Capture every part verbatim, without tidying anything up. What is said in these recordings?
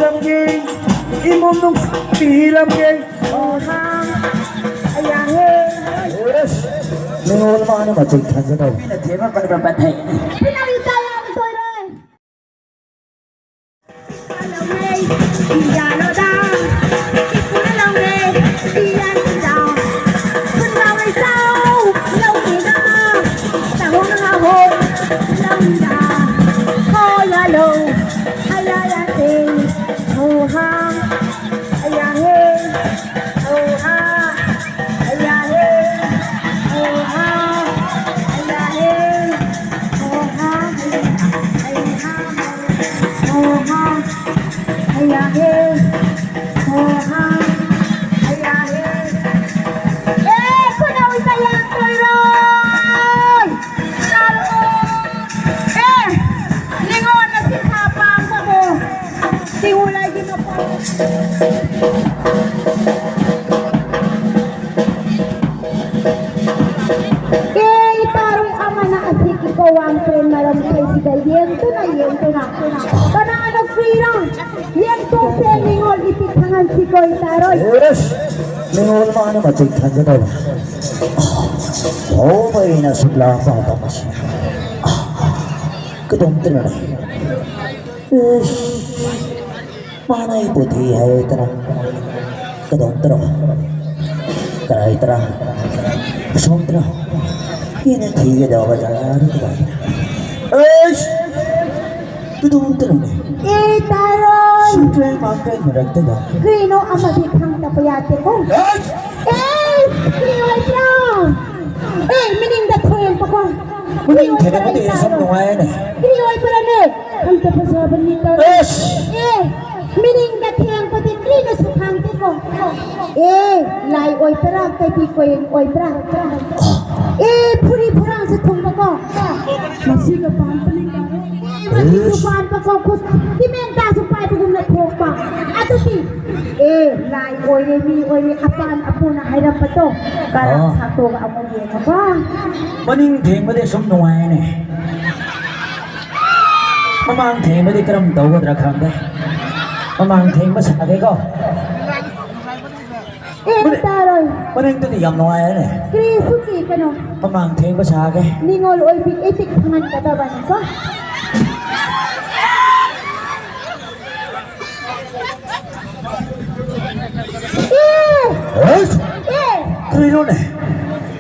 ꯏꯃꯨꯡ ꯅꯨꯡꯁꯤꯔꯝꯒꯦ꯫ ꯑꯣꯍꯥ, ꯑꯌꯥꯍꯦ꯫ ꯑꯦꯁ, ꯅꯤꯉꯣꯜ ꯃꯥꯅ ꯃꯆꯩ ꯊꯥꯖꯗꯕ꯫ ꯃꯤꯅ ꯊꯦꯝꯃ ꯄꯟꯕ ꯄꯟꯊꯩ꯫ ꯄꯤꯅꯥꯒꯤ ꯆꯥ ꯌꯥꯝ ꯇꯣꯏꯔꯦ꯫ ꯂꯧꯅꯩ, ꯄꯤꯌꯥꯅꯣꯗ꯫ ꯏꯄꯨꯅ ꯂꯧꯅꯩ, ꯄꯤꯌꯥꯅꯣꯗ꯫ ꯈꯨꯟꯖꯥꯎ ꯂꯩꯁꯥꯎ ꯂꯧꯅꯤꯗ꯫ ꯇꯥꯍꯧꯅ ꯉꯥꯍꯧ ꯂꯧꯅꯤꯗ꯫ ꯍꯣ ꯂꯥꯂꯣ꯫ ꯑꯌꯥ ꯌꯥꯗꯦ꯫ ꯍꯣ ꯍꯥ꯫ ꯑꯌꯥ ꯍꯦ꯫ ꯍꯣ ꯍꯥ꯫ ꯑꯌꯥ ꯍꯦ꯫ ꯍꯣ ꯍꯥ꯫ ꯑꯌꯥ ꯍꯦ꯫ ꯍꯣ ꯍꯥ꯫ ꯑꯌꯥ ꯍꯦ꯫ ꯍꯣ ꯍꯥ꯫ ꯑꯌꯥ ꯍꯦ꯫ ꯍꯣ ꯍꯥ꯫ ꯑꯌꯥ ꯍꯦ꯫ ꯑꯦ, ꯈꯨꯅꯧ ꯏꯁꯩ ꯌꯥꯝ ꯇꯣꯏꯔꯣꯏ꯫ ꯇꯥꯔꯛꯑꯣ꯫ ꯑꯦ, ꯅꯤꯉꯣꯜ ꯑꯁꯤ ꯊꯥ ꯄꯥꯡꯕꯕꯨ ꯁꯤꯡꯎ ꯂꯩꯒꯤ ꯃꯄꯥ꯫ ꯑꯦ, ꯏꯄꯥꯔꯣꯏ ꯑꯃꯅ ꯑꯁꯤꯒꯤ ꯀꯋꯥꯡ ꯇ꯭ꯔꯦꯟ ꯃꯔꯝ ꯀꯩꯁꯤꯗ ꯌꯦꯡꯗꯨꯅ ꯌꯦꯡꯗꯨꯅ ꯀꯅꯥꯅ ꯀꯨꯏꯔꯣ? ꯌꯦꯡꯊꯣꯛꯁꯦ, ꯅꯤꯉꯣꯜ ꯏꯄꯤꯛ ꯈꯪꯍꯟꯁꯤꯀꯣ, ꯏꯄꯥꯔꯣꯏ꯫ ꯑꯦꯁ, ꯅꯤꯉꯣꯜ ꯃꯥꯅ ꯃꯆꯩ ꯊꯥꯖꯗꯕ꯫ ꯍꯧꯕ ꯑꯩꯅ ꯁꯨꯛꯂꯥ ꯄꯥꯎ ꯇꯝꯕꯁꯤ꯫ ꯀꯗꯣꯝꯇꯅꯅꯦ꯫ ꯏꯁ, ꯃꯥꯅ ꯑꯩꯕꯨ ꯊꯤ ꯍꯥꯏꯔꯣꯏꯗ꯭ꯔꯥ? ꯀꯗꯣꯝꯇꯔꯣ? ꯀꯗꯥꯏꯗꯔꯥ? ꯑꯁꯣꯝꯗꯔꯣ? ꯃꯤꯅ ꯊꯤꯒꯗꯧꯕ ꯖꯒꯥꯗꯨ ꯀꯗꯥꯏꯗ? ꯏꯁ! ꯀꯗꯣꯝꯇꯅꯅꯦ꯫ ꯑꯦ, ꯇꯥꯔꯣꯏ꯫ ꯁꯨꯡꯇ꯭ꯔꯦ ꯃꯥꯡꯇ꯭ꯔꯦ ꯃꯔꯛꯇꯗ꯫ ꯀꯩꯅꯣ ꯑꯃꯗꯤ ꯈꯪꯗꯕ ꯌꯥꯗꯦꯀꯣ꯫ ꯏꯁ! ꯑꯦ, ꯀꯔꯤ ꯑꯣꯏꯕ꯭ꯔꯥ? ꯑꯦ, ꯃꯤꯅꯤꯡꯗ ꯊꯣꯛꯑꯦꯕꯀꯣ꯫ ꯃꯤꯅꯤꯡ ꯊꯦꯡꯅꯕꯗꯤ ꯑꯩ ꯁꯨꯝ ꯅꯨꯡꯉꯥꯏꯅꯦ꯫ ꯀꯔꯤ ꯑꯣꯏꯕ꯭ꯔꯥꯅꯦ? ꯑꯝꯇ ꯐꯖꯕꯅꯤ ꯇꯧꯔꯦ꯫ ꯑꯦꯁ! ꯑꯦ, ꯃꯤꯅꯤꯡꯗ ꯊꯦꯡꯕꯗꯤ ꯀꯔꯤꯅꯁꯨ ꯈꯪꯗꯦꯀꯣ꯫ ꯑꯦ, ꯂꯥꯏ ꯑꯣꯏꯕ꯭ꯔꯥ? ꯀꯩꯕꯤ ꯀꯣꯏ ꯑꯣꯏꯕ꯭ꯔꯥ? ꯑꯦ, ꯐꯨꯔꯤ ꯐꯨꯔꯥꯡꯁꯨ ꯊꯨꯡꯕꯀꯣ꯫ ꯃꯁꯤꯒ ꯄꯥꯟꯕꯅꯤ ꯀꯥꯏꯅ꯫ ꯑꯦ, ꯃꯁꯤꯁꯨ ꯄꯥꯟꯕꯀꯣ, ꯈꯨꯠ ꯇꯤꯃꯦꯟꯇꯥꯁꯨ ꯄꯥꯏꯕꯒꯨꯝꯅ ꯊꯣꯛꯄ꯫ ꯑꯗꯨꯗꯤ ꯑꯦ, ꯂꯥꯏ ꯑꯣꯏꯔꯦ, ꯃꯤ ꯑꯣꯏꯔꯦ, ꯑꯄꯥꯟ ꯑꯄꯨꯅ ꯍꯥꯏꯔꯝꯕꯗꯣ ꯀꯔꯝ ꯑꯣ꯫ ꯊꯥꯛꯇꯣꯛꯑꯒ ꯑꯃꯨꯛ ꯌꯦꯡꯉꯕ? ꯃꯅꯤꯡ ꯊꯦꯡꯕꯗꯤ ꯁꯨꯝ ꯅꯨꯡꯉꯥꯏꯅꯦ꯫ ꯃꯃꯥꯡ ꯊꯦꯡꯕꯗꯤ ꯀꯔꯝ ꯇꯧꯒꯗ꯭ꯔꯥ ꯈꯪꯗꯦ꯫ ꯃꯃꯥꯡ ꯊꯦꯡꯕ ꯁꯥꯒꯦꯀꯣ꯫ ꯑꯦ, ꯃꯅꯤꯡ-, ꯇꯥꯔꯣꯏ꯫ ꯃꯅꯤꯡꯗꯨꯗꯤ ꯌꯥꯝ ꯅꯨꯡꯉꯥꯏꯔꯦꯅꯦ꯫ ꯀꯔꯤꯁꯨ ꯀꯤꯒꯅꯨ꯫ ꯃꯃꯥꯡ ꯊꯦꯡꯕ ꯁꯥꯒꯦ꯫ ꯅꯤꯡꯉꯣꯜ ꯑꯣꯏꯕꯤ ꯏꯄꯤꯛ ꯐꯪꯍꯟꯒꯗꯕꯅꯤꯀꯣ꯫ ꯑꯦ! ꯑꯁ! ꯑꯦ! ꯀꯔꯤꯅꯣꯅꯦ?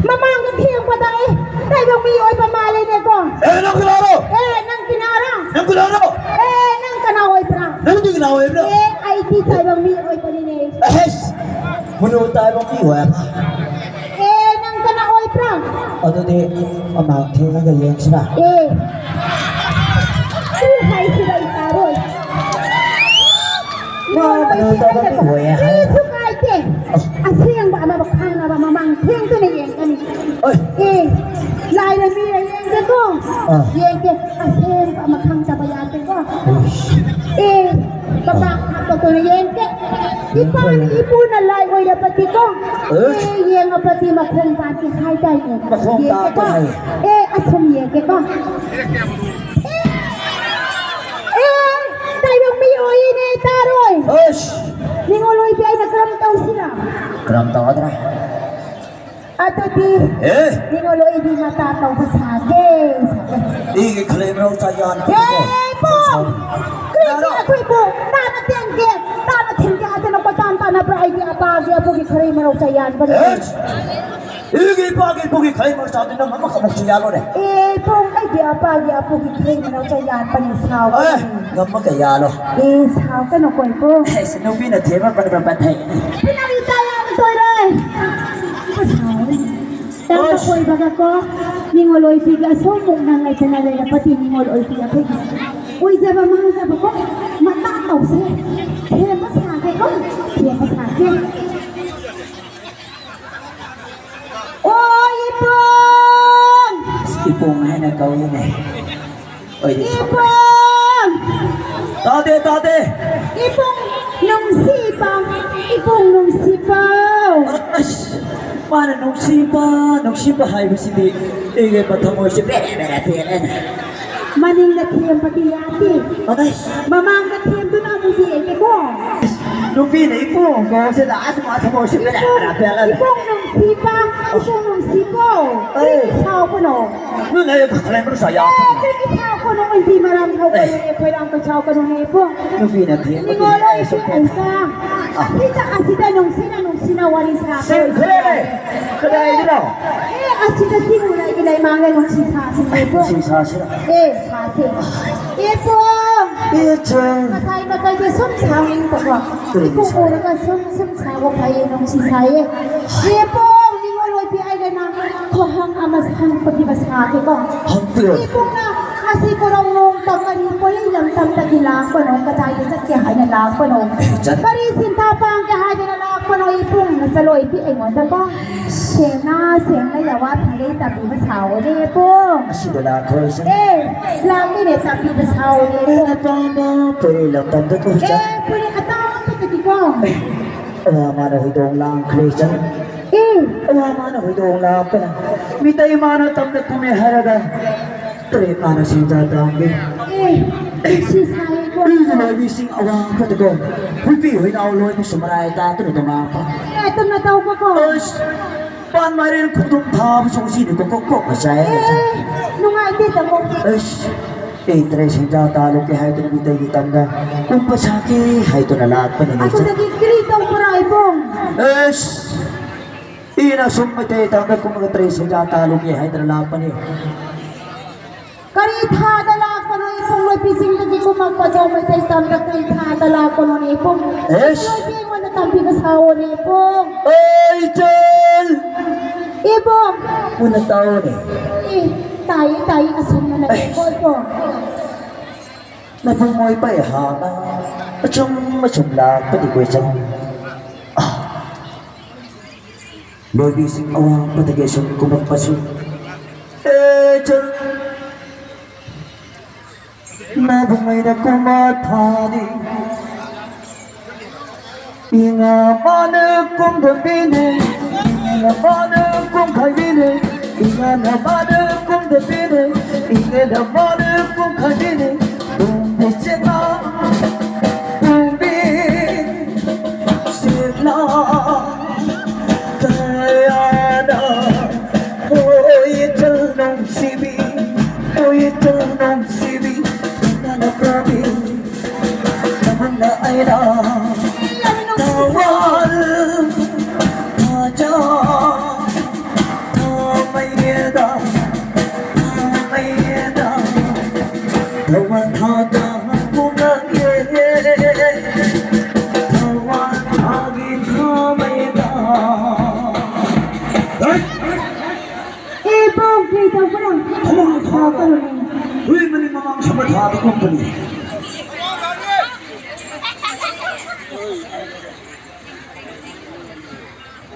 ꯃꯃꯥꯡꯗ ꯊꯦꯡꯕꯗ ꯑꯩ ꯇꯥꯏꯕꯪ ꯃꯤ ꯑꯣꯏꯕ ꯃꯥꯜꯂꯦꯅꯦꯀꯣ꯫ ꯑꯦ, ꯅꯪ ꯀꯅꯥꯔꯣ? ꯑꯦ, ꯅꯪ ꯀꯅꯥꯔꯣ? ꯅꯪ ꯀꯅꯥꯔꯣ? ꯑꯦ, ꯅꯪ ꯀꯅꯥ ꯑꯣꯏꯕ꯭ꯔꯥ? ꯅꯪꯗꯤ ꯀꯅꯥ ꯑꯣꯏꯕ꯭ꯔꯣ? ꯑꯦ, ꯑꯩꯗꯤ ꯇꯥꯏꯕꯪ ꯃꯤ ꯑꯣꯏꯕꯅꯤꯅꯦ꯫ ꯑꯦꯁ! ꯃꯅꯨ ꯇꯥꯏꯕꯪ ꯃꯤ ꯑꯣꯏꯕ꯫ ꯑꯦ, ꯅꯪ ꯀꯅꯥ ꯑꯣꯏꯕ꯭ꯔꯥ? ꯑꯗꯨꯗꯤ ꯑꯃ ꯊꯦꯡꯉꯒ ꯌꯦꯡꯁꯤꯔꯥ? ꯑꯦ, ꯁꯤ ꯍꯥꯏꯁꯤꯔ ꯏꯆꯥꯔꯣꯏ? ꯃꯥ ꯀꯩꯅꯣ ꯇꯧꯕ ꯃꯤ ꯑꯣꯏꯌꯦ ꯍꯥꯏ꯫ ꯀꯔꯤꯁꯨ ꯀꯥꯏꯗꯦ꯫ ꯑꯁ꯫ ꯑꯁꯦꯡꯕ ꯑꯃ ꯈꯪꯅꯕ ꯃꯃꯥꯡ ꯊꯦꯡꯗꯨꯅ ꯌꯦꯡꯒꯅꯤ꯫ ꯑꯣꯏ꯫ ꯑꯦ, ꯂꯥꯏꯔ ꯃꯤꯔ ꯌꯦꯡꯒꯦꯀꯣ꯫ ꯑꯥ꯫ ꯌꯦꯡꯒꯦ꯫ ꯑꯁꯦꯡꯕ ꯑꯃ ꯈꯪꯗꯕ ꯌꯥꯗꯦꯀꯣ꯫ ꯎꯁ꯫ ꯑꯦ, ꯕꯕꯥ ꯑꯥ꯫ ꯍꯥꯞꯄꯗꯨꯅ ꯌꯦꯡꯒꯦ꯫ ꯏꯄꯥꯅ ꯏꯄꯨꯅ ꯂꯥꯏ ꯑꯣꯏꯔꯕꯗꯤꯀꯣ꯫ ꯑꯦ꯫ ꯑꯦ, ꯌꯦꯡꯉꯕꯗꯤ ꯃꯈꯣꯡ ꯇꯥꯗꯦ ꯍꯥꯏꯗꯥꯏꯅꯦ? ꯃꯈꯣꯡ ꯌꯦꯡꯒꯦꯀꯣ꯫ ꯇꯥꯗꯦ ꯍꯥꯏ꯫ ꯑꯦ, ꯑꯁꯨꯝ ꯌꯦꯡꯒꯦꯀꯣ꯫ ꯑꯦ, ꯇꯥꯏꯕꯪ ꯃꯤ ꯑꯣꯏꯌꯦꯅꯦ, ꯇꯥꯔꯣꯏ꯫ ꯑꯁ! ꯅꯤꯡꯉꯣꯜ ꯑꯣꯏꯕꯤ ꯑꯩꯅ ꯀꯔꯝ ꯇꯧꯁꯤꯔꯥ? ꯀꯔꯝ ꯇꯧꯒꯗ꯭ꯔꯥ? ꯑꯗꯨꯗꯤ ꯑꯦ! ꯅꯤꯡꯉꯣꯜ ꯑꯣꯏꯕꯤ ꯃꯇꯥ ꯇꯧꯕ ꯁꯥꯒꯦ, ꯁꯥꯒꯦ꯫ ꯑꯩꯒꯤ ꯈꯂꯦꯝꯔꯧ ꯆꯥꯌꯥꯟ ꯑꯦ, ꯄꯨꯡ! ꯀꯔꯤꯒꯤ ꯑꯩꯈꯣꯏꯕꯨ ꯇꯥꯅ ꯊꯦꯡꯒꯦ, ꯇꯥꯅ ꯊꯦꯡꯒꯦ ꯍꯥꯏꯗꯅ ꯀꯣꯏꯇꯥꯟ ꯇꯥꯟꯅꯕ꯭ꯔꯥ? ꯑꯩꯒꯤ ꯑꯄꯥꯒꯤ ꯑꯄꯨꯒꯤ ꯈꯔꯤ ꯃꯔꯧ ꯆꯥꯌꯥꯟꯕꯅꯤ꯫ ꯑꯦ! ꯑꯩꯒꯤ ꯏꯄꯥꯒꯤ ꯏꯄꯨꯒꯤ ꯈꯩ ꯃꯆꯥꯗꯨ ꯅꯪ ꯑꯃꯈꯛꯃꯛ ꯆꯤꯌꯥꯜꯂꯣꯅꯦ꯫ ꯑꯦ, ꯄꯨꯡ ꯑꯩꯒꯤ ꯑꯄꯥꯒꯤ ꯑꯄꯨꯒꯤ ꯈꯩ ꯃꯔꯧ ꯆꯥꯌꯥꯟꯕꯅꯤ, ꯁꯥꯎꯒꯅꯨ꯫ ꯑꯦ, ꯉꯝꯃꯒ ꯌꯥꯜꯂꯣ꯫ ꯑꯦ, ꯁꯥꯎꯒꯅꯨ ꯀꯣꯏꯕꯨ꯫ ꯑꯦꯁ, ꯅꯨꯄꯤꯅ ꯊꯦꯝꯕ ꯄꯠ ꯄꯠ ꯄꯠ ꯊꯩ꯫ ꯄꯤꯅꯥꯏ ꯆꯥꯌꯥꯟ ꯇꯣꯏꯔꯣꯏ꯫ ꯁꯥꯎꯒꯅꯨ꯫ ꯇꯝꯕ ꯑꯁ꯫ ꯀꯣꯏꯕꯒꯀꯣ, ꯅꯤꯡꯉꯣꯜ ꯑꯣꯏꯕꯤꯒ ꯑꯁꯣꯝ ꯃꯨꯛꯅ ꯂꯩꯇꯅ ꯂꯩꯔꯛꯄꯗꯤ ꯅꯤꯡꯉꯣꯜ ꯑꯣꯏꯕꯤ ꯑꯩꯈꯣꯏꯒꯤ ꯑꯣꯏꯖꯕ ꯃꯥꯡꯖꯕꯀꯣ, ꯃꯇꯥ ꯇꯧꯁꯦ꯫ ꯊꯦꯝꯕ ꯁꯥꯒꯦꯀꯣ, ꯊꯦꯝꯕ ꯁꯥꯒꯦ꯫ ꯑꯣ, ꯏꯕꯨꯡ! ꯏꯕꯨꯡ ꯍꯥꯏꯅ ꯀꯧꯏꯅꯦ꯫ ꯑꯣꯏꯗꯤ ꯏꯕꯨꯡ! ꯇꯥꯗꯦ, ꯇꯥꯗꯦ꯫ ꯏꯕꯨꯡ ꯅꯨꯡꯁꯤꯕ, ꯏꯕꯨꯡ ꯅꯨꯡꯁꯤꯕ꯫ ꯑꯁ, ꯃꯥꯅ ꯅꯨꯡꯁꯤꯕ, ꯅꯨꯡꯁꯤꯕ ꯍꯥꯏꯕꯁꯤꯗꯤ ꯑꯩꯒꯤ ꯊꯃꯣꯏꯁꯦ ꯕꯦꯔꯦ ꯕꯦꯔꯦ ꯄꯦꯜꯂꯦꯅꯦ꯫ ꯃꯅꯤꯡꯗ ꯊꯦꯝꯕꯗꯤ ꯌꯥꯗꯦ꯫ ꯑꯁ꯫ ꯃꯃꯥꯡꯗ ꯊꯦꯝꯗꯨꯅ ꯑꯃꯨꯛ ꯌꯦꯡꯒꯦꯀꯣ꯫ ꯅꯨꯄꯤꯅ ꯏꯄꯨꯡ ꯀꯧꯕꯁꯤꯗ ꯑꯁ ꯃꯥ ꯊꯃꯣꯏꯁꯤ ꯕꯦꯔꯥ ꯕꯦꯔꯥ ꯄꯦꯜꯂꯦ꯫ ꯏꯄꯨꯡ ꯅꯨꯡꯁꯤꯕ, ꯏꯄꯨꯡ ꯅꯨꯡꯁꯤꯕꯣ꯫ ꯑꯧ꯫ ꯀꯔꯤꯒꯤ ꯁꯥꯎꯕꯅꯣ? ꯅꯪ ꯑꯩ ꯈꯠꯅꯕ ꯁꯥ ꯌꯥ꯫ ꯑꯦ, ꯀꯔꯤꯒꯤ ꯁꯥꯎꯒꯅꯣ? ꯑꯩꯗꯤ ꯃꯔꯝ ꯍꯧꯒꯅꯨꯅꯦ, ꯑꯦ꯫ ꯈꯣꯏꯔꯥꯡ ꯀꯣꯏꯁꯥꯎꯒꯅꯨꯅꯦ, ꯏꯄꯨꯡ꯫ ꯅꯨꯄꯤꯅ ꯊꯦꯝꯕꯗꯤ ꯅꯤꯡꯉꯣꯜ ꯑꯩ ꯑꯣꯏꯁꯨ ꯁꯨꯛꯊꯦꯝ ꯑꯝꯇ꯫ ꯑꯥ꯫ ꯑꯁꯤꯗ, ꯑꯁꯤꯗ ꯅꯨꯡꯁꯤꯅ, ꯅꯨꯡꯁꯤꯅ ꯋꯥꯔꯤ ꯁꯥꯁꯦ꯫ ꯁꯦꯡꯈ꯭ꯔꯦꯅꯦ꯫ ꯀꯗꯥꯏꯗꯅꯣ? ꯑꯦ, ꯑꯁꯤꯗ ꯁꯤꯡ ꯂꯩꯒꯤ ꯂꯩꯃꯥꯡꯗ ꯅꯨꯡꯁꯤ ꯁꯥꯁꯤꯅꯦ, ꯏꯄꯨꯡ꯫ ꯅꯨꯡꯁꯤ ꯁꯥꯁꯤꯔ? ꯑꯦ, ꯁꯥꯁꯦ꯫ ꯏꯄꯨꯡ! ꯏꯆꯟ! ꯉꯁꯥꯏ ꯃꯈꯩꯗꯤ ꯁꯨꯝ ꯁꯥꯎꯅꯤꯡꯕꯀꯣ꯫ ꯀꯔꯤꯒꯤ ꯏꯄꯨꯡ ꯁꯥꯎ? ꯎꯔꯒ ꯁꯨꯝ, ꯁꯨꯝ ꯁꯥꯎꯕ ꯐꯩꯌꯦ, ꯅꯨꯡꯁꯤ ꯁꯥꯏꯌꯦ꯫ ꯏꯄꯨꯡ! ꯅꯤꯡꯉꯣꯜ ꯑꯣꯏꯕꯤ ꯑꯩꯒ ꯅꯪ ꯋꯥꯍꯪ ꯑꯃ ꯍꯪꯕꯤꯕ ꯁꯥꯒꯦꯀꯣ꯫ ꯍꯪꯕꯤꯌꯨ꯫ ꯏꯄꯨꯡꯅ ꯉꯁꯤ ꯀꯣꯔꯧꯅꯣꯡ ꯇꯝ ꯀꯔꯤ ꯄꯣꯌꯩ ꯂꯝꯗꯝꯗꯒꯤ ꯂꯥꯛꯄꯅꯣ? ꯀꯗꯥꯏꯗ ꯆꯠꯀꯦ ꯍꯥꯏꯅ ꯂꯥꯛꯄꯅꯣ? ꯆꯠ- ꯀꯔꯤ ꯁꯤꯟꯊꯥ ꯄꯥꯡꯒꯦ ꯍꯥꯏꯗꯅ ꯂꯥꯛꯄꯅꯣ? ꯏꯄꯨꯡ ꯅꯆꯜ ꯑꯣꯏꯕꯤ ꯑꯩꯉꯣꯟꯗꯀꯣ ꯁꯦꯡꯅ, ꯁꯦꯡꯅ ꯌꯥꯋꯥ ꯊꯥꯡꯒꯩ ꯇꯝꯕꯤꯕ ꯁꯥꯑꯣꯅꯦ, ꯏꯄꯨꯡ꯫ ꯑꯁꯤꯗ ꯂꯥꯛꯈ꯭ꯔꯣꯁꯦ꯫ ꯑꯦ, ꯂꯥꯛꯀꯦꯅꯦ, ꯇꯝꯕꯤꯕ ꯁꯥꯑꯣꯅꯦ, ꯑꯩꯅ ꯏꯄꯨꯡ꯫ ꯄꯥꯝꯕ ꯄꯣꯌꯩ ꯂꯝꯗꯝꯗ ꯀꯣꯏꯆꯠ- ꯑꯦ, ꯄꯨꯔꯤ ꯑꯇꯥꯡꯕꯗꯒꯤꯀꯣ꯫ ꯑꯋꯥ ꯃꯥꯅ ꯍꯣꯏꯗꯣꯡ ꯂꯥꯡꯈ꯭ꯔꯦ ꯆꯪ꯫ ꯑꯦ꯫ ꯑꯋꯥ ꯃꯥꯅ ꯍꯣꯏꯗꯣꯡ ꯂꯥꯡꯕꯅ ꯃꯤꯇꯩ ꯃꯥꯅ ꯇꯝꯅ ꯀꯨꯝꯃꯦ ꯍꯥꯏꯔꯒ ꯇꯔꯦꯠ ꯃꯥꯅ ꯁꯦꯟꯖꯥ ꯇꯥꯡꯒꯦ꯫ ꯑꯦ, ꯁꯤ ꯁꯥꯏꯀꯣ꯫ ꯏꯗꯨ ꯂꯣꯏꯕꯤꯁꯤꯡ ꯑꯋꯥꯡꯕꯗꯀꯣ ꯍꯨꯏꯄꯤ ꯍꯨꯏꯅꯥꯎ ꯂꯣꯏꯕꯁꯨ ꯃꯔꯥꯏ ꯇꯥꯗꯅ ꯇꯣꯉꯥꯟꯕ꯫ ꯑꯦ, ꯇꯝꯅ ꯇꯧꯕꯀꯣ꯫ ꯑꯁ, ꯄꯥꯟ ꯃꯥꯏꯔꯦꯟ ꯈꯨꯗꯨꯝ ꯊꯥꯕꯁꯨ ꯉꯁꯤꯗꯤ ꯀꯣꯛ ꯀꯣꯛ ꯀꯣꯛꯅ ꯆꯥꯏ꯫ ꯑꯦ, ꯅꯨꯡꯉꯥꯏꯇꯦ ꯇꯥꯃꯣ꯫ ꯑꯁ, ꯑꯩ ꯇꯔꯦꯠ ꯁꯦꯟꯖꯥ ꯇꯥꯜꯂꯨꯒꯦ ꯍꯥꯏꯗꯨꯅ ꯃꯤꯇꯩꯒꯤ ꯇꯝꯗ ꯀꯨꯝꯕ ꯁꯥꯒꯦ ꯍꯥꯏꯗꯨꯅ ꯂꯥꯛꯄꯅꯤꯅꯦ꯫ ꯑꯗꯨꯗꯒꯤ ꯀꯔꯤ ꯇꯧꯕ꯭ꯔꯥ, ꯏꯕꯨꯡ? ꯑꯁ, ꯏꯅ ꯁꯨꯝ ꯃꯩꯇꯩ ꯇꯝꯗ ꯀꯨꯝꯃꯒ ꯇꯔꯦꯠ ꯁꯦꯟꯖꯥ ꯇꯥꯜꯂꯨꯒꯦ ꯍꯥꯏꯗꯅ ꯂꯥꯛꯄꯅꯤ꯫ ꯀꯔꯤ ꯊꯥꯗ ꯂꯥꯛꯄꯅꯣ ꯏꯕꯨꯡ? ꯅꯨꯄꯤꯁꯤꯡꯗꯒꯤ ꯀꯨꯝꯃꯛꯄꯗꯣ ꯃꯩꯇꯩ ꯇꯝꯗ ꯀꯔꯤ ꯊꯥꯗ ꯂꯥꯛꯄꯅꯣꯅꯦ ꯏꯕꯨꯡ? ꯑꯦꯁ! ꯅꯣꯏꯗꯤ ꯑꯩꯉꯣꯟꯗ ꯇꯝꯕꯤꯕ ꯁꯥꯑꯣꯅꯦ ꯏꯕꯨꯡ꯫ ꯑꯩ ꯏꯆꯜ! ꯏꯕꯨꯡ! ꯃꯨꯟꯅ ꯇꯥꯎꯑꯣꯅꯦ꯫ ꯑꯦ, ꯇꯥꯏꯌꯦ, ꯇꯥꯏꯌꯦ, ꯑꯁꯨꯝꯅ ꯑꯦ! ꯂꯩꯌꯦꯀꯣ ꯏꯕꯨꯡ꯫ ꯅꯕꯨꯡ ꯑꯣꯏꯕ ꯑꯩꯍꯥꯛꯅ ꯑꯆꯨꯝ ꯑꯆꯨꯝ ꯂꯥꯛꯄꯗꯤ ꯀꯣꯏꯆꯠ꯫ ꯑꯥ! ꯂꯣꯏꯕꯤꯁꯤꯡ ꯑꯋꯥꯡꯕꯗꯒꯤ ꯁꯨꯝ ꯀꯨꯝꯃꯛꯄꯁꯨ꯫ ꯑꯦ, ꯆꯠ-, ꯅꯕꯨꯡꯉꯩꯅ ꯀꯨꯝꯃ ꯊꯥꯅꯤ꯫ ꯏꯉꯥ ꯃꯥꯅ ꯀꯨꯝꯗꯣꯏꯕꯤꯅꯦ, ꯏꯉꯥ ꯃꯥꯅ ꯀꯨꯝꯈꯥꯏꯕꯤꯅꯦ, ꯏꯉꯥꯅ ꯃꯥꯅ ꯀꯨꯝꯗꯣꯏꯕꯤꯅꯦ, ꯏꯉꯦꯅ ꯃꯥꯅ ꯀꯨꯝꯈꯥꯏꯕꯤꯅꯦ, ꯇꯨꯝꯕꯤ ꯆꯦꯅꯥ, ꯇꯨꯝꯕꯤ꯫ ꯊꯋꯥꯜ ꯊꯥꯖ ꯊꯥꯃꯩꯗ ꯊꯥꯃꯩꯗ ꯊꯋꯥꯜ ꯊꯥꯗ ꯄꯨꯡꯉꯛꯑꯦ ꯊꯋꯥꯜ ꯊꯥꯒꯤ ꯊꯥꯃꯩꯗ꯫ ꯑꯦ ꯄꯥꯎ ꯀꯩ ꯇꯧꯕ꯭ꯔꯥ? ꯊꯋꯥꯜ ꯊꯥꯗ ꯍꯨꯏ ꯃꯅꯤꯡ ꯃꯃꯥꯡ ꯁꯝꯕ ꯊꯥꯗ ꯀꯨꯝꯕꯅꯤ꯫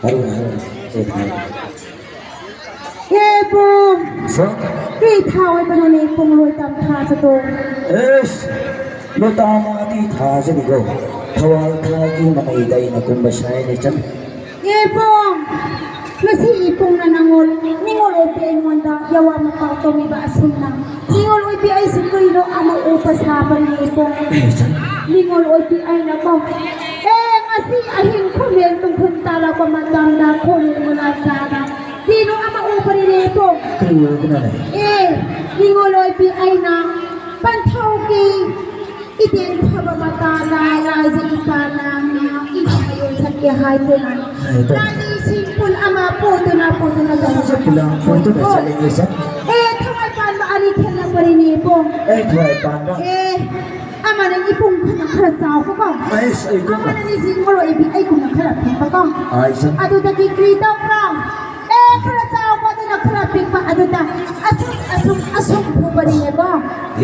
ꯍꯥꯏꯔꯣꯅꯦ, ꯍꯥꯏꯔꯣꯅꯦ꯫ ꯀꯩ ꯊꯥ? ꯑꯦ ꯄꯨꯡ! ꯁꯣ? ꯀꯩ ꯊꯥ ꯑꯣꯏꯕꯅꯣꯅꯦ ꯄꯨꯡ ꯂꯣꯏꯇꯥꯝ ꯊꯥ ꯆꯠꯇꯣ? ꯑꯦꯁ! ꯂꯣꯏꯇꯥꯝ ꯑꯇꯤ ꯊꯥ ꯆꯠꯅꯤꯀꯣ꯫ ꯊꯋꯥꯜ ꯊꯥꯒꯤ ꯃꯃꯩꯗ ꯑꯩꯅ ꯀꯨꯝꯕ ꯁꯥꯏꯅꯦ ꯆꯟ꯫ ꯑꯦ ꯄꯨꯡ! ꯉꯁꯤ ꯏꯄꯨꯡꯅ ꯅꯉꯣꯜ, ꯅꯤꯉꯣꯜ ꯑꯣꯏꯕꯤ ꯑꯩꯉꯣꯟꯗ ꯌꯥꯋꯥ ꯃꯄꯥꯎ ꯇꯧꯃꯤꯕ ꯑꯁꯨꯝꯅ꯫ ꯅꯤꯉꯣꯜ ꯑꯣꯏꯕꯤ ꯑꯩꯁꯨ ꯀꯔꯤꯅꯣ ꯑꯃ ꯎꯕ ꯁꯥꯕꯅꯤ ꯏꯄꯨꯡ꯫ ꯅꯤꯉꯣꯜ ꯑꯣꯏꯕꯤ ꯑꯩꯅꯀꯣ꯫ ꯑꯦ, ꯉꯁꯤ ꯑꯍꯤꯡ ꯈꯨꯃꯦꯟ ꯇꯨꯡꯈꯨꯟ ꯇꯥꯔꯛꯄ ꯃꯇꯝꯗ ꯈꯣꯂꯨ ꯃꯅꯥꯛꯇ ꯀꯔꯤꯅꯣ ꯑꯃ ꯎꯕꯅꯤꯅꯦ ꯏꯄꯨꯡ꯫ ꯀꯔꯤ ꯑꯣꯏꯗꯅꯅꯦ? ꯑꯦ, ꯅꯤꯉꯣꯜ ꯑꯣꯏꯕꯤ ꯑꯩꯅ ꯄꯟꯊꯧꯒꯤ ꯏꯇꯦꯟ ꯐꯕ ꯃꯇꯥꯅ ꯂꯥꯏꯖ ꯏꯄꯥꯅ ꯉꯥ ꯏꯃꯥ ꯌꯣꯟ ꯆꯠꯀꯦ ꯍꯥꯏꯗꯨꯅ ꯍꯥꯏꯗꯨꯅ꯫ ꯂꯥꯏꯖ ꯏꯁꯤꯡ ꯄꯨꯜ ꯑꯃ ꯄꯨꯗꯨꯅ ꯄꯨꯗꯨꯅ ꯂꯥꯏꯖ ꯆꯠꯄ ꯄꯨꯜ ꯑꯃ ꯄꯨꯗꯨꯅ ꯃꯇꯝꯗ ꯆꯠꯂꯦ ꯂꯥꯏꯖ꯫ ꯑꯦ ꯊꯋꯥꯏ ꯄꯥꯟꯕ ꯑꯅꯤ ꯊꯦꯡꯅꯕꯅꯤꯅꯦ ꯏꯕꯨꯡ꯫ ꯑꯦ ꯊꯋꯥꯏ ꯄꯥꯟꯕ꯫ ꯑꯦ ꯑꯃꯅ ꯏꯕꯨꯡ ꯈꯔ ꯈꯔ ꯆꯥꯎꯕꯀꯣ꯫ ꯑꯩꯁ ꯑꯩꯒꯨꯝꯅ꯫ ꯑꯃꯅ ꯅꯤꯡꯁꯤꯡꯉꯔꯣꯏ ꯏꯕꯤ ꯑꯩꯒꯨꯝꯅ ꯈꯔ ꯄꯤꯛꯄꯀꯣ꯫ ꯑꯩꯁ꯫ ꯑꯗꯨꯗꯒꯤ ꯀꯔꯤ ꯇꯧꯕ꯭ꯔꯥ? ꯑꯦ ꯈꯔ ꯆꯥꯎꯕ ꯑꯗꯨꯅ ꯈꯔ ꯄꯤꯛꯄ ꯑꯗꯨꯗ ꯑꯁꯨꯝ ꯑꯁꯨꯝ ꯑꯁꯨꯝ ꯐꯨꯕꯅꯤꯅꯦꯀꯣ꯫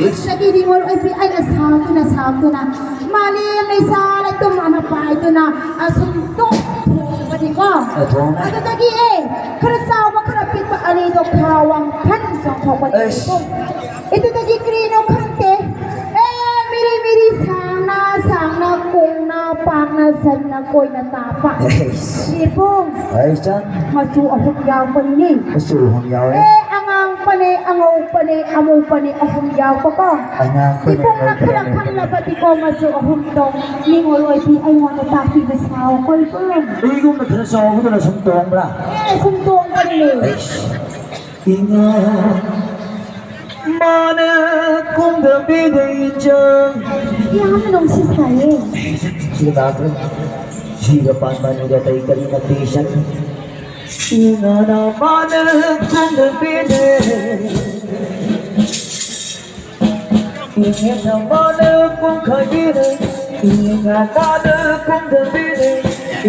ꯏꯁ꯫ ꯑꯗꯨꯗꯒꯤ ꯅꯤꯉꯣꯜ ꯑꯣꯏꯕꯤ ꯑꯩꯅ ꯁꯥꯎꯗꯨꯅ ꯁꯥꯎꯗꯨꯅ ꯃꯥꯂꯦꯝ ꯂꯩꯁꯥ ꯂꯩꯇꯨꯝ ꯑꯃ ꯄꯥꯏꯗꯨꯅ ꯑꯁꯨꯝ ꯇꯣꯛ ꯊꯣꯡꯕꯅꯤꯀꯣ꯫ ꯑ, ꯊꯣꯡꯉꯦ꯫ ꯑꯗꯨꯗꯒꯤ ꯑꯦ ꯈꯔ ꯆꯥꯎꯕ ꯈꯔ ꯄꯤꯛꯄ ꯑꯅꯤꯗꯣ ꯈꯥ ꯋꯥꯡ ꯐꯟ ꯆꯣꯡꯊꯣꯛꯄꯅꯤ꯫ ꯑꯩꯁ꯫ ꯑꯗꯨꯗꯒꯤ ꯀꯔꯤꯅꯣ ꯈꯪꯗꯦ꯫ ꯑꯦ ꯃꯤꯔꯤ ꯃꯤꯔꯤ ꯁꯥꯡꯅ ꯁꯥꯡꯅ ꯀꯣꯡꯅ ꯄꯥꯛꯅ ꯁꯟꯅ ꯀꯣꯏꯅ ꯇꯥꯕ꯫ ꯑꯩꯁ꯫ ꯏꯕꯨꯡ꯫ ꯑꯩꯁ꯫ ꯃꯆꯨ ꯑꯍꯨꯝ ꯌꯥꯎꯕꯅꯤꯅꯦ꯫ ꯃꯆꯨ ꯑꯍꯨꯝ ꯌꯥꯎꯋꯦ꯫ ꯑꯦ ꯑꯉꯥꯡꯕꯅꯦ ꯑꯉꯧꯕꯅꯦ ꯑꯃꯨꯕꯅꯦ ꯑꯍꯨꯝ ꯌꯥꯎꯕꯀꯣ꯫ ꯑꯉꯥꯡꯕꯅꯦ ꯏꯕꯨꯡꯅ ꯑꯉꯧꯕꯅꯦ ꯈꯔ ꯑꯃꯨꯕꯅꯦ꯫ ꯈꯪꯂꯕꯗꯤꯀꯣ ꯃꯆꯨ ꯑꯍꯨꯝꯗꯣ ꯅꯤꯉꯣꯜ ꯑꯣꯏꯕꯤ ꯑꯩꯉꯣꯟꯗ ꯇꯥꯛꯄꯤꯕ ꯁꯥꯎꯀꯣ ꯏꯕꯨꯡ꯫ ꯑꯩꯒꯨꯝꯅ ꯈꯔ ꯆꯥꯎꯕꯗꯨꯅ ꯁꯨꯝ ꯇꯣꯡꯕ꯭ꯔꯥ? ꯑꯦ ꯁꯨꯝ ꯇꯣꯡꯕꯅꯤꯅꯦ꯫ ꯑꯩꯁ꯫ ꯏꯉꯥ꯫ ꯃꯥꯅ ꯀꯨꯝꯗꯕꯤꯗ ꯏꯆꯪ꯫ ꯌꯥꯝꯅ ꯅꯨꯡꯁꯤ ꯁꯥꯏꯌꯦ꯫ ꯁꯤꯒ ꯇꯥꯈ꯭ꯔꯦ꯫ ꯁꯤꯒ ꯄꯥꯟꯕ ꯑꯅꯤꯗ ꯑꯇꯩ ꯀꯔꯤ ꯅꯠꯇꯦ ꯏꯆꯪ꯫ ꯏꯉꯥꯅ ꯃꯥꯅ ꯀꯨꯝꯗꯕꯤꯗ꯫ ꯏꯉꯦꯅ ꯃꯥꯅ ꯀꯨꯝꯈꯥꯏꯕꯤꯔꯦ꯫ ꯏꯉꯥ ꯃꯥꯅ ꯀꯨꯝꯗꯕꯤꯔꯦ꯫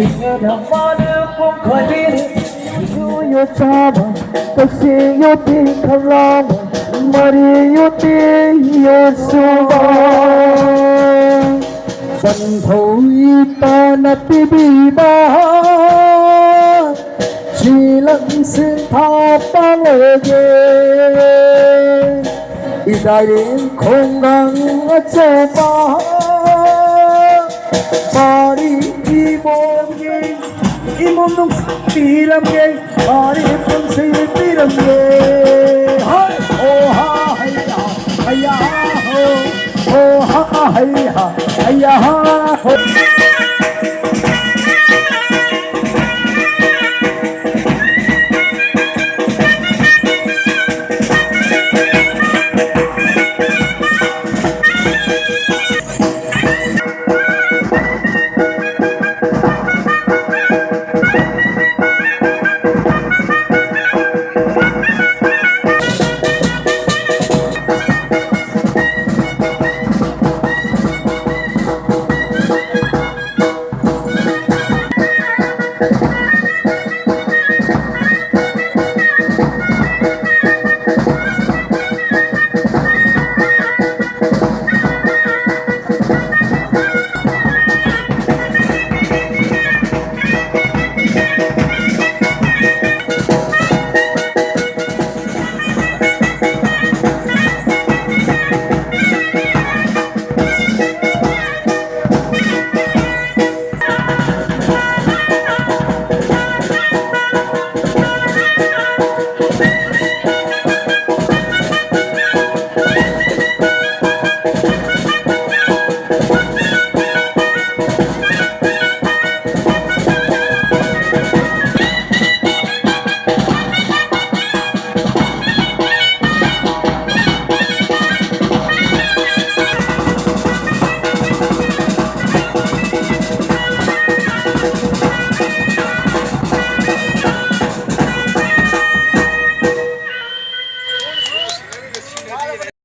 ꯏꯉꯦꯅ ꯃꯥꯅ ꯀꯨꯝꯈꯥꯏꯕꯤꯔꯦ꯫ ꯌꯣ ꯆꯥꯕ ꯀꯁꯦ ꯌꯣ ꯇꯦ ꯈꯂꯥꯕ ꯃꯔꯤ ꯌꯣ ꯇꯦ ꯌꯣ ꯁꯨꯕ ꯄꯟꯊꯧ ꯏꯄꯥꯅ ꯄꯤꯕꯤꯕ ꯁꯤꯂꯝ ꯁꯤꯟꯊꯥ ꯄꯥꯡꯂꯒꯦ꯫ ꯏꯗꯥꯏꯔꯦ ꯈꯣꯡꯒꯪ ꯑꯆꯧꯕ ꯄꯥꯔꯤ ꯏꯃꯣꯝꯒꯤ ꯏꯃꯣꯝ ꯅꯨꯡꯁꯤꯕꯤꯔꯝꯒꯦ꯫ ꯄꯥꯔꯤ ꯄꯨꯟꯁꯤ ꯄꯤꯔꯝꯒꯦ꯫ ꯍꯣꯏ, ꯍꯣ, ꯍꯥ, ꯍꯩ, ꯍꯥ, ꯍꯩ, ꯍꯥ, ꯍꯣ, ꯍꯣ, ꯍꯥ, ꯍꯩ, ꯍꯥ, ꯍꯩ, ꯍꯥ, ꯍꯣ꯫